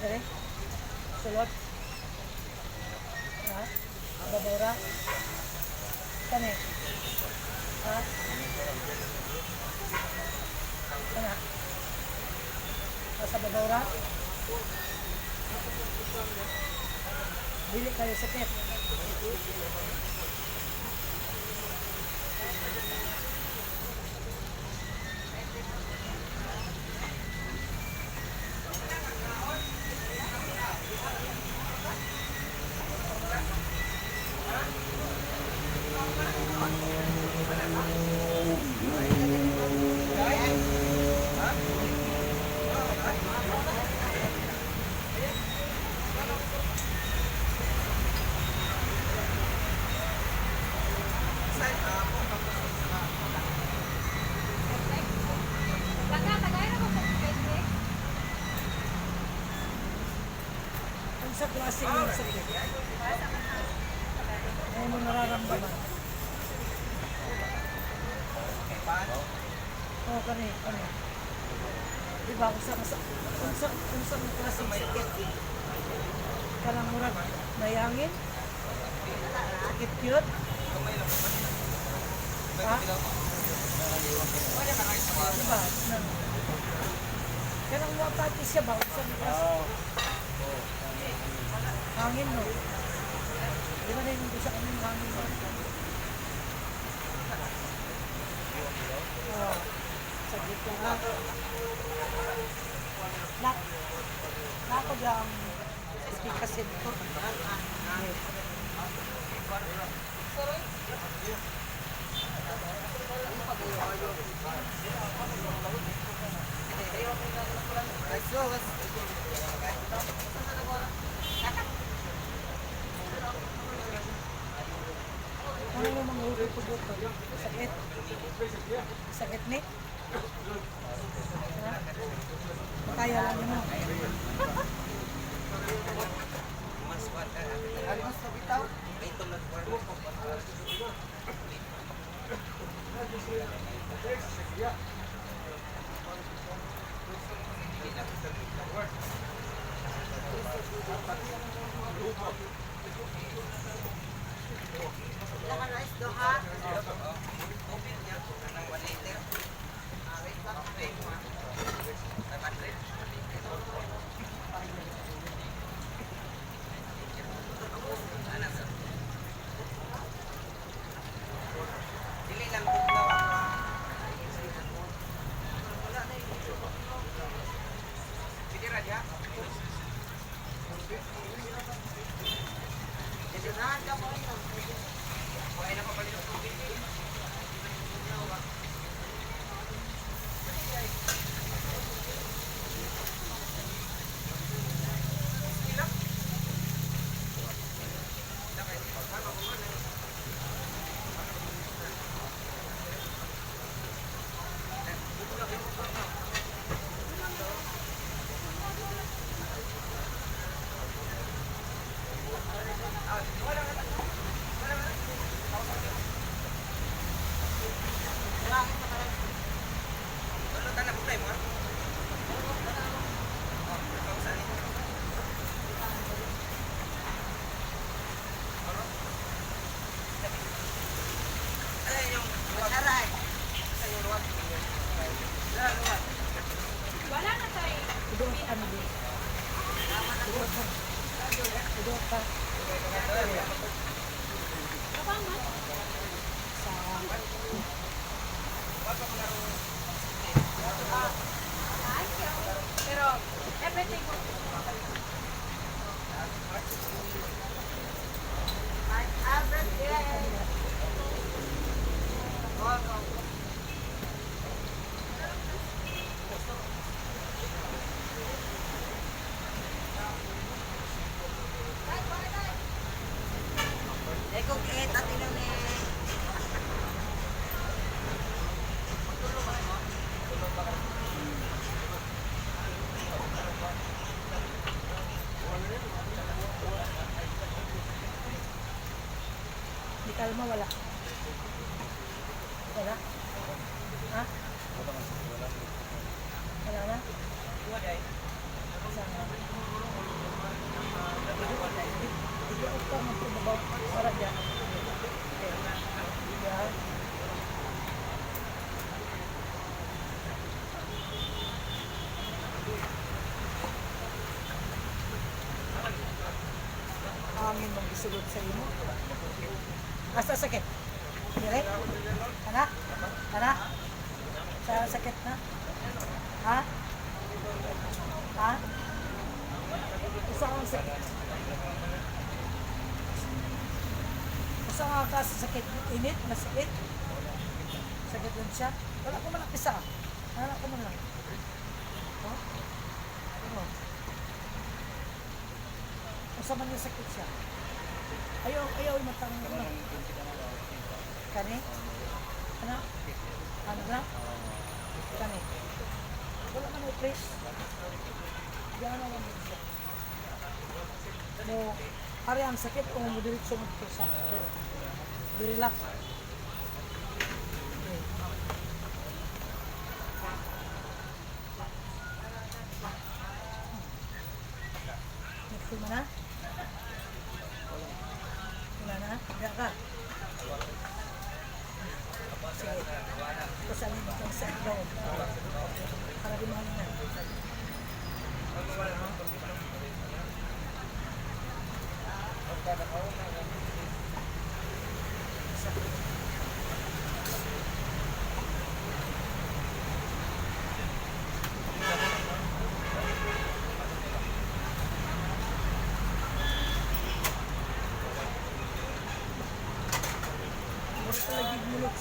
Dere? Sulod? Ha? Babora? Kani? Ha? Kana? Sa babora? Dili kayo sakit. Tagay na ko sa Facebook. Unsa klase yung sakit? Ano mo nararamdaman? Oo, kani, kani. Di ba, unsa nga klase ng sakit? Kanang murag nayangin? Sakit yun? Ha? Di ba? Kanang wapati siya ba? Unsa nga klase? Hangin, no? Di ba nainom ko sa kanyang hangin, no? Oo. Saglit lang, ha? Nako lang spikasin ko. Ano yung mga hugot-hugot? Sakit? Sakit ni? Ha? Kaya lang mo. Wala na tayo. Udo ka ano din. Udo ka. Udo ka. Kapang man. Sa Thank you. Pero everything ko. Di kalma, wala. Wala? Ha? Wala na? Sana. Hindi ko pa magpababaw para dyan. Okay. Yeah. Hangin mong isulod sa imo. Asa sakit? Dire? Ana? Ana? Sa sakit na? Ha? Ha? Usa ang sakit? Usa nga ka sa sakit init, masakit? Sakit din siya? Wala ko man lang isa. Wala ko man lang. Oh? Oh. Usa man yung sakit siya. Ayaw, ayaw, matang ano. Kani? Ano? Ano na? Kani? Wala man ay press. Diyan na lang siya. Mo, ari ang sakit o mo diretso mo dito sa diri lang. Okay. Nagkulma na? Wala na? Diyan ka. Sige. Pasalin mo itong sa ikaw. Para di mahalingan. Isa. Mura talaga mulok.